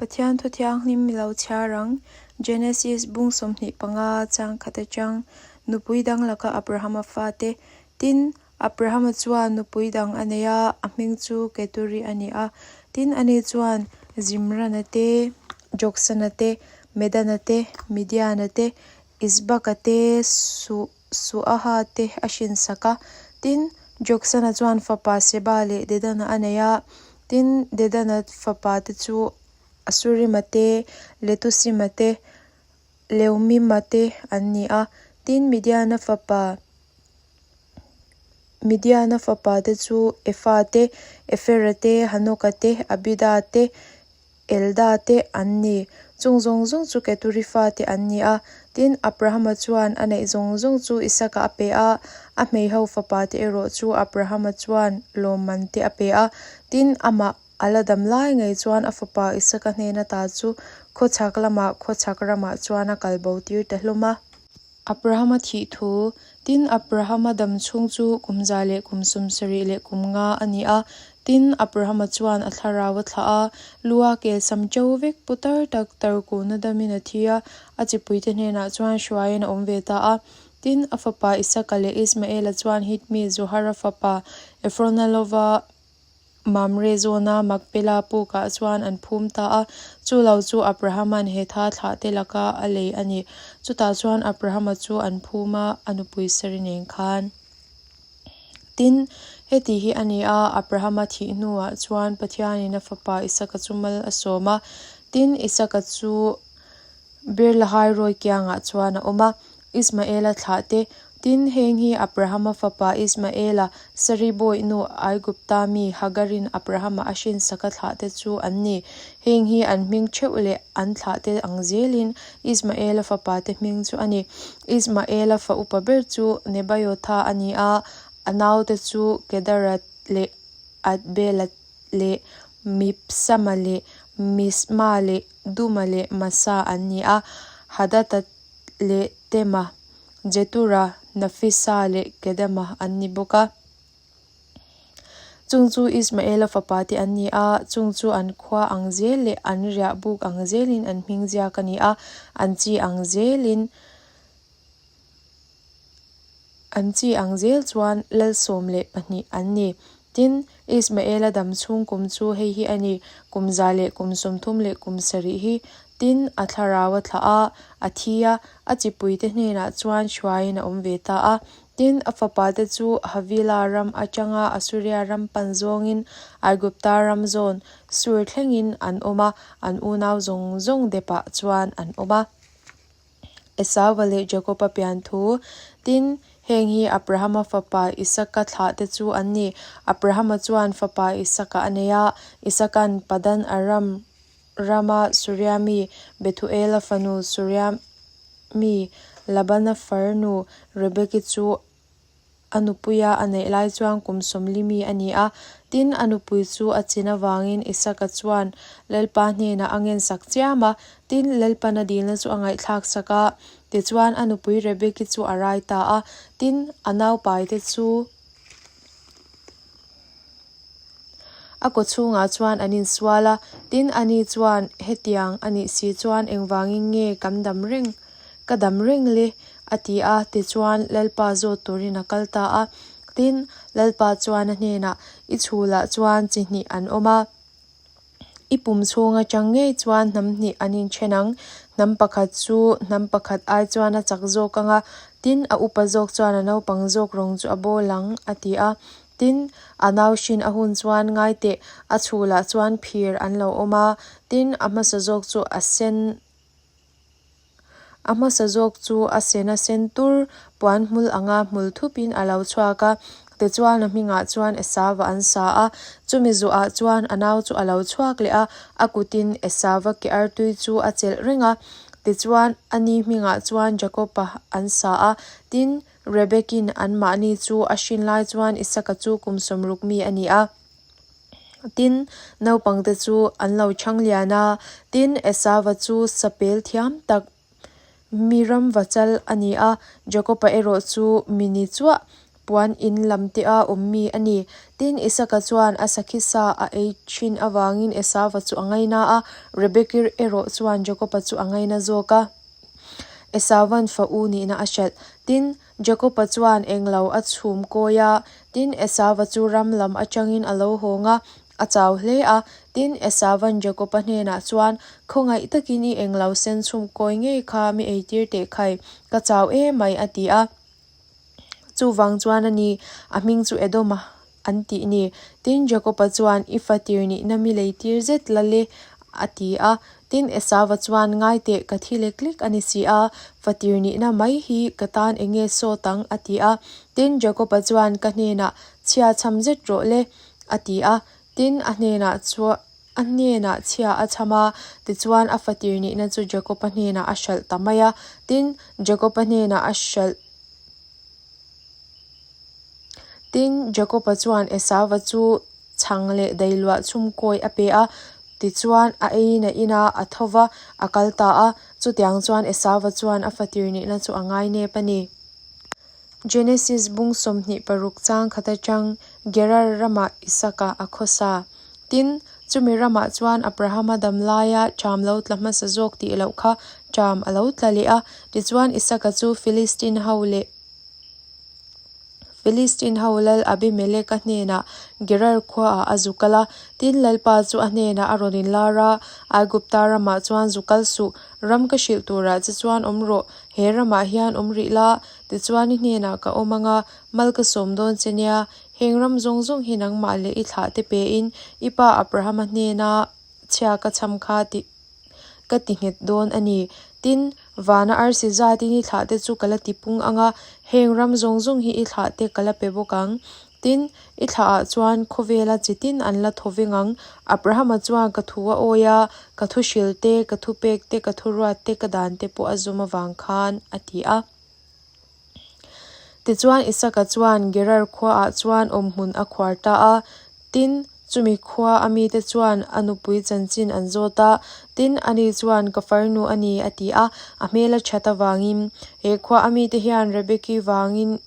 Pathian Thu Thianghlim mi lo chhiar ang, Genesis bung 25 chang khat atang, nupui dang laka Abrahama fate. Tin, Abrahama chuan nupui dang a nei a, a hming chu Keturi a ni a. Tin, ani chuan Zimrana te, Joksana te, Medana te, Midiana te, Isbaka te, Suaha te a hrinsak a. Tin, Joksana chuan fapa Seba leh Dedana a nei a. Tin, Dedana fapa te chu Asurima te, Letusima te, Leumima te an ni a. Tin, Midiana fapa Midiana fapa te chu Efa te, Efera te, Hanoka te, Abida te, Elda te an ni. Chung zawng zawng chu Keturi fate an ni a. Tin, Abrahama chuan a neih zawng zawng chu Isaka a pe a, a hmeiho fapa te erawh chu Abrahama chuan lawmman te a pe a. Tin, amah a la dam lai ngei chuan a fapa Isaka hnena ta chu khawchhak lamah khawchhak ramah chuan a kal bo tir ta hlawm a. Abrahama thih thu, Tin, Abrahama dam chhung chu kum 175 a ni a. Tin, Abrahama chuan a thlarau a thlah a, lua kel sam ṭo vek putar tak tarkuna damin a thi a, a chipuite hnenah chuan hruaiin a awm ve ta a. Tin, a fapa Isaka leh Ismaela chuan Hit mi Zohara fapa Efrona lova Mamre zawna Makpela pukah chuan an phum ta a, chu lo chu Abrahama'n Hetha thlahte laka a lei a ni. Chutah chuan Abrahama chu an phum a, a nupui Sari nen khan. Tin, heti hi a ni a, Abrahama thih hnuah chuan Pathianin a fapa Isaka chu mal a sawm a. Tin, Isaka chu Beer-lahai-rawi kiangah chuan a awm a. Ismaela thlahte, Tin, heng hi Abrahama fapa Ismaela, Sari bawihnu Aigupta mi Hagarin Abrahama a hrinsaka thlahte chu an ni. Heng hi an hming theuh leh an thlahte ang zelin Ismaela fapate hming chu a ni. Ismaela fa upa ber chu Nebaiotha a ni a, a naute chu Kedara leh Adbela leh Mibsama leh Misma leh Duma leh Masa an ni a, Hadada leh Tema, Jetura, Nafisa leh Kedema an ni bawk a. Chung chu Ismaela fapa te an ni a, chung chu an khua ang zel leh an riah buk ang zelin an hming ziak a ni a, an chi ang zelin an chi ang zel chuan lal 12 an ni. Tin, Ismaela dam chhung kum chu hei hi a ni, kum 137 hi. Tin, a thlarau a thlah a, a thi a, a chipuite hnenah chuan hruaiin a awm ve ta a. Tin, a fapate chu Havila ram atanga Asuria ram pan zawngin Aigupta ram zawn Sur thlengin an awm a, an unau zawng zawng depah chuan an awm a. Esauva leh Jakoba pian thu. Tin, heng hi Abrahama fapa Isaka thlahte chu an ni. Abrahama chuan fapa Isaka a nei a, Isaka'n Padan Aram rama Suria mi Bethuela fanu Suria mi Labana farnu Rebeki chu A nupuia a neih lai chuan kum 40 mi a ni a, tin a nupui chu a chin avangin Isaka chuan Lalpa hnenah a ngensak chiam a, tin Lalpan a dilna chu a ngaihthlak sak a, tichuan a nupui Rebeki chu a rai ta a, tin a naupaite chu a kawchhungah chuan an insual a, tin ani chuan hetiang a nih si chuan engvangin nge kan dam reng? Ka dam reng le, a ti a, tichuan Lalpa zawt turin a kal ta a. Tin, Lalpa chuan a hnenah, I chhulah chuan chi hnih an awm a, i pum chhung atang ngei chuan hnam hnih an inthen ang, hnam pakhat chu hnam pakhat ai chuan a chak zawk ang a, tin, a upa zawk chuan a naupang zawk rawng chu a bawl ang, a ti a. Tin, a nau hrin a hun chuan ngai teh, a chhulah chuan phir an lo awm a, tin, a hmasa zawk chu a sen A hmasa zawk chu a sena sen tur puan hmul anga hmul thupin a lo chhuak a, tichuan a hmingah chuan Esauva an sa a. Chumi zuah chuan a nau chu a lo chhuak leh a, a kutin Esauva ke artui chu a chelh reng a. Tichuan a ni hmingah chuan Jakoba an sa a, tin, Rebekin anmahni chu a hrin lai chuan Isaka chu kum 60 mi a ni a. Tin, naupangte chu an lo chhang lian a, tin, Esauva chu sapel thiam tak mi ram va chal a ni a, Jakoba erawh chu mi ni chuah. puan in lam te a awm mi a ni. Tin, Isaka chuan a sakhi sa a ei thin avangin Esauva chu a ngaina a, Rebeki erawh chuan Jakoba chu a ngaina zawk a. Esauva'n fa u nihna a hralh. Tin, Jakoba chuan englo a chhum kawi a, tin, Esauva chu ram lam atangin a lo hawng a, a chau hle a. Tin, Esauva'n Jakoba hnenah chuan, Khawngaih takin i englo sen chhum kawi ngei kha mi eitir teh khai, ka chau emai, a ti a. Chuvang chuan a ni, a hming chu Edoma an tih ni. Tin, Jakoba chuan, I fatir nihna mi leitir zet la le, a ti a. Tin, Esauva chuan, Ngai teh, ka thi lek lek a ni si a, fatir nihna mai hi ka tan eng nge sawt ang? a ti a. Tin, Jakoba chuan, Ka hnenah chhia chham zet rawh le, a ti a. Tin, a hnenah chuan. A hnenah chhia a chham a, tichuan a fatir nihna chu Jakob-a hnenah a hralh ta mai a. Tin, Jakob-a hnenah a hralh. Tin, Jakob-a chuan Esauva chu chhang leh dailuah chhumkawi a pe a, tichuan a eiin a in a, a tho va, a kal ta a. Chutiang chuan Esauva chuan a fatir nihna chu a ngainep a ni. Genesis bung 26 chang khat atang Gerar ramah Isaka a khawsa. Tin, chumi ramah chuan Abrahama dam laia ṭam lo tla hmasa zawk tih loh kha ṭam a lo tla leh a. Tichuan Isaka chu Filistin ho leh Filistin ho lal Abimeleka hnenah Gerar khuaah a zu kal a. Tin, Lalpa chu a hnenah a rawn inlar a, Aigupta ramah chuan zu kal suh, ram ka hrilh turah che chuan awm rawh, he ramah hian awm rih la, tichuan i hnenah ka awm ang a, mal ka sawm dawn che nia, Heng ram zawng zawng hi nangmah leh i thlah te pein i pa Abrahama hnena chhia ka chham kha tih ka ti nghet dawn a ni. Tin, vana arsi zatin i thlah te chu ka la ti pung ang a, heng ram zawng zawng hi i thlah te ka la pe bawk ang. Tin, i thlah ah chuan khawvela chi tin an la thaw veng ang. Abrahama chuan ka thu a awi a, ka thu hril te, ka thu pek te, ka thu ruat te, ka dan te pawh a zum avang khan, a ti a. Tichuan Isaka chuan Gerar khuaah chuan awmhmun a khuar ta a, tin, chumi khua a mite chuan a nupui chanchin an zawt a, tin, ani chuan, Ka farnu a ni, a ti a, a hmel a that avangin, He khua a mite hian Rebeki vangin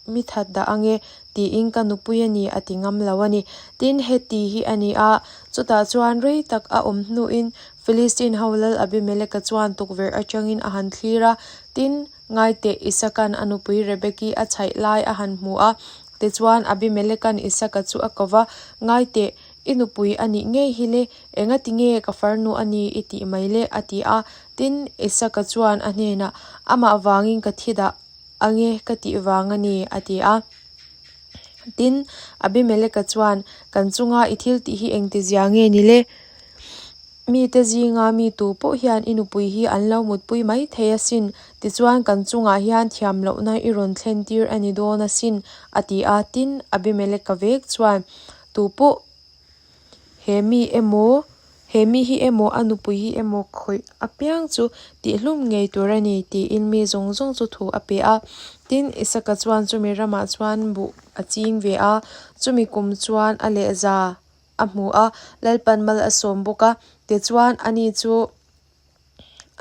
mi that dah ange, tiin ka nupui a ni, a ti ngam lo a ni. Tin, heti hi a ni a, chutah chuan rei tak a awm hnuin Filistin ho lal Abimeleka chuan tukverh atangin a han thlir a, tin, Ngaiteh, Isaka'n a nupui Rebeki a chhaih lai a han hmu a. Tichuan, Abimeleka'n Isaka chu a ko va, Ngaiteh, i nupui a nih ngei hi le, engati nge ka farnu a ni i tih mai le? a ti a. Tin, Isaka chuan a hnenah, Amah vangin ka thi dah ange ka tih vang a ni, a ti a. Tin, Abimeleka chuan, Kan chunga i thil tih hi engtizia nge ni le? Mite zinga mi tu pawh hian i nupui hi an lo mutpui mai thei asin, tichuan kan chungah hian thiam lohna i rawn thlen tir a ni dawn asin, a ti a. Tin, Abimeleka vek chuan, Tu pawh he mi emaw, he mi hi emaw, a nupui hi emaw khawih apiang chu tihlum ngei tur a ni, tiin mi zawng zawng chu thu a pe a. Tin, Isaka chuan chumi ramah chuan buh a ching ve a, chumi kum chuan a lehza a hmu a, Lalpan mal a sawm bawk a, tichuan ani chu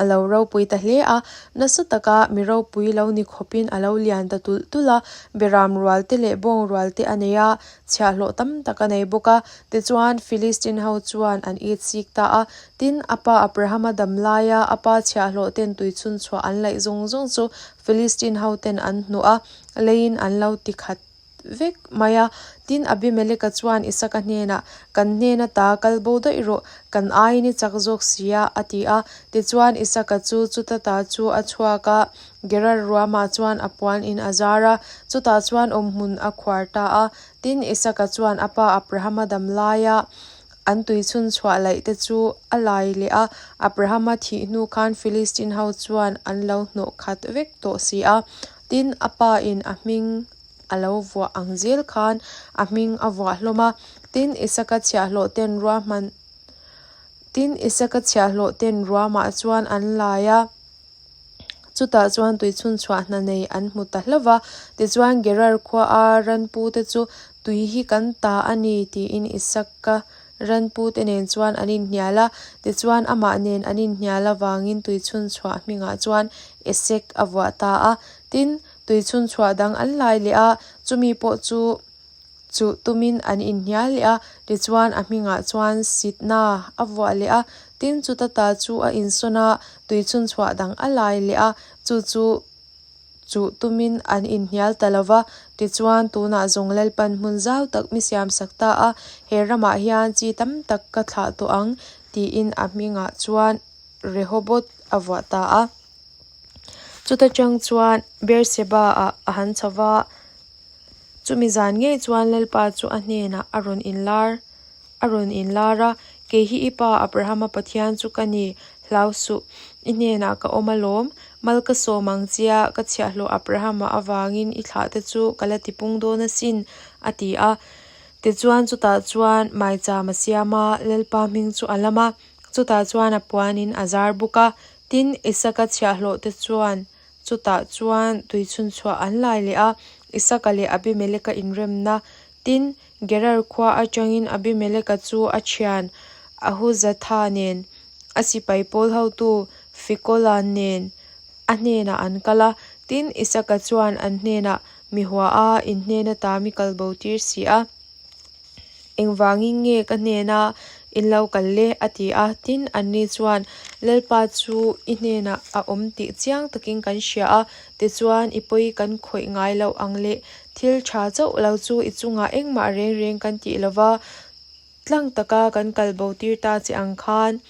a lo ropui ta hle a, nasa taka mi ropui lo ni khawpin a lo lian ta tulh tulh a, beram rual te leh bawng rual te a nei a, chhiahhlawh tam tak a nei bawk a, tichuan Filistin ho chuan an it sik ta a, tin a pa Abrahama dam laia a pa chhiahhlawh ten tui chhun chhuah an laih zawng zawng chu Filistin ho ten an hnuh a, leiin an lo ti khat. vek mai a. Tin, Abimeleka chuan Isaka hnenah, Kan hnen ata kal bo daih rawh, kan aiin i chak zawk si a, a ti a. Tichuan, Isaka chu chuta ta chu a chhuak a, Gerar ruamah chuan a puan in a zar a, chutah chuan awmhmun a khuar ta a. Tin, Isaka chuan a pa Abrahama dam laia an tui chhun chhuah laih te chu a lai leh a, Abrahama thih hnu khan Filistin ho chuan an lo hnawh khat vek tawh si a. Tin, a pa in a hming a lo vuah ang zel khan a hming a vuah hlawm a. Tin, Isaka chhiahhlawh ten ruahman Tin, Isaka chhiahhlawh ten ruamah chuan an lai a, chutah chuan tuichhun chhuah hna nei an hmu ta hlauh va. Tichuan, Gerar khua a ranpu te chu tui hi kan ta a ni tiin Isaka ranpu te nen chuan an inhnial a. Tichuan, amah nen an inhnial avangin tuichhun chhuah hmingah chuan Esek a vuah ta a. Tin, Tui chhun chhuah dang an lai leh a, Chumi pawh chu chuh tumin an inhnial leh a, tichuan a hmingah chuan Sitna a vuah leh a. Tin, chuta ta chu a insawn a, tuichhunchhuah dang a lai leh a, chu chu chuh tumin an inhnial ta lo va. Tichuan, tunah zawng Lalpan hmun zau tak mi siamsak ta a, he ramah hian chi tam tak ka thlah tawh ang, tiin a hmingah chuan Rehoboth a vuah ta a. Chuta chang chuan Beersheba-ah a han chho va, chumi zan ngei chuan Lalpa chu a hnenah a rawn inlar a rawn inlar a, Kei hi i pa Abrahama Pathian chu ka ni, hlau suh, i hnenah ka awm alawm, mal ka sawm ang chia, ka chhiahhlawh Abrahama avangin i thlahte chu ka la tipung dawn asin, a ti a. Tichuan chutah chuan maicham a siam a, Lalpa hming chu a lam a. Chutah chuan a puanin a zar bawk a, tin, Isaka chhiahhlawhte chuan chutah chuan tui chhunchhuah an lai leh a, Isaka leh Abimeleka inremna. Tin, Gerar khua atangin Abimeleka chu a thian Ahuzatha nen, a sipai pawl hotu Fikola nen a hnenah an kal a. Tin, Isaka chuan an hnenah, Mi hua a, in hnen ata mi kalbo tir si a. Engvangin nge ka hnena in lo kal le? a ti a. Tin, anni chuan, Lalpa chu i hnenah a awm tih chiang takin kan hria a, tichuan i pawi kan khawih ngai loh ang leh thil tha chauh lo chu i chungah engmah reng reng kan tih lova tlang taka kan kal bo tir ta che ang khan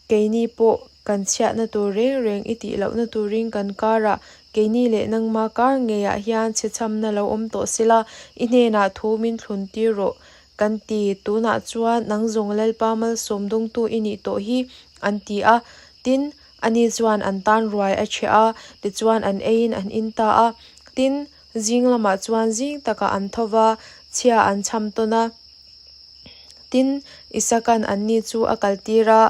Keini pawh kan chhiatna tur reng reng i tih lohna turin kan karah keini leh nangma kar ngeiah hian chhechhamna lo awm tawh sela, i hnenah thu min thlun tir rawh kan ti. Tunah chuan nang zawng Lalpa malsawm dawngtu i nih tawh hi, an ti a. Tin, ani chuan an tan ruai a chheh a, tichuan an eiin an in ta a. Tin, zing lamah chuan zing takah an tho va, chhia an chham tawn a. Tin, Isaka'n anni chu a kaltir a,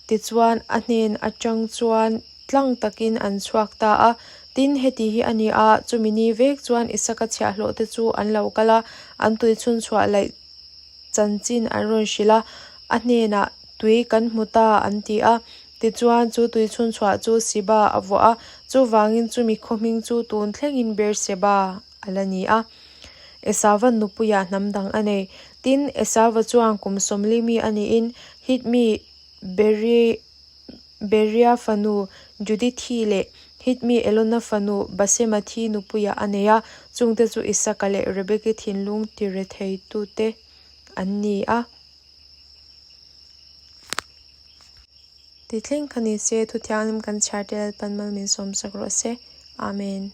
tichuan a hnen atang chuan tlang takin an chhuak ta a. Tin, heti hi a ni a, chumi ni vek chuan Isaka chhiahhlawh te chu an lo kal a, an tui chhunchhuah laih chanchin an rawn hrilh a, a hnenah, Tui kan hmu ta, an ti a. Tichuan, chu tui chhunchhuah chu Siba a vuah a, chuvangin chumi khaw hming chu tun thlengin Beer-seba a la ni a. Esauva'n nupuiah hnam dang a nei. Tin, Esauva chuan kum 40 mi a niin Hit mi Beri Beria fanu Judithi leh Hit mi Elona fanu Basemathi nupuiah a nei a, chungte chu Isaka leh Rebeki thinlung tiretheitute an ni a. Tithleng kha ni se, Thuthianghlim kan chhiar te Lalpan mal min sawmsak rawh se. Amen.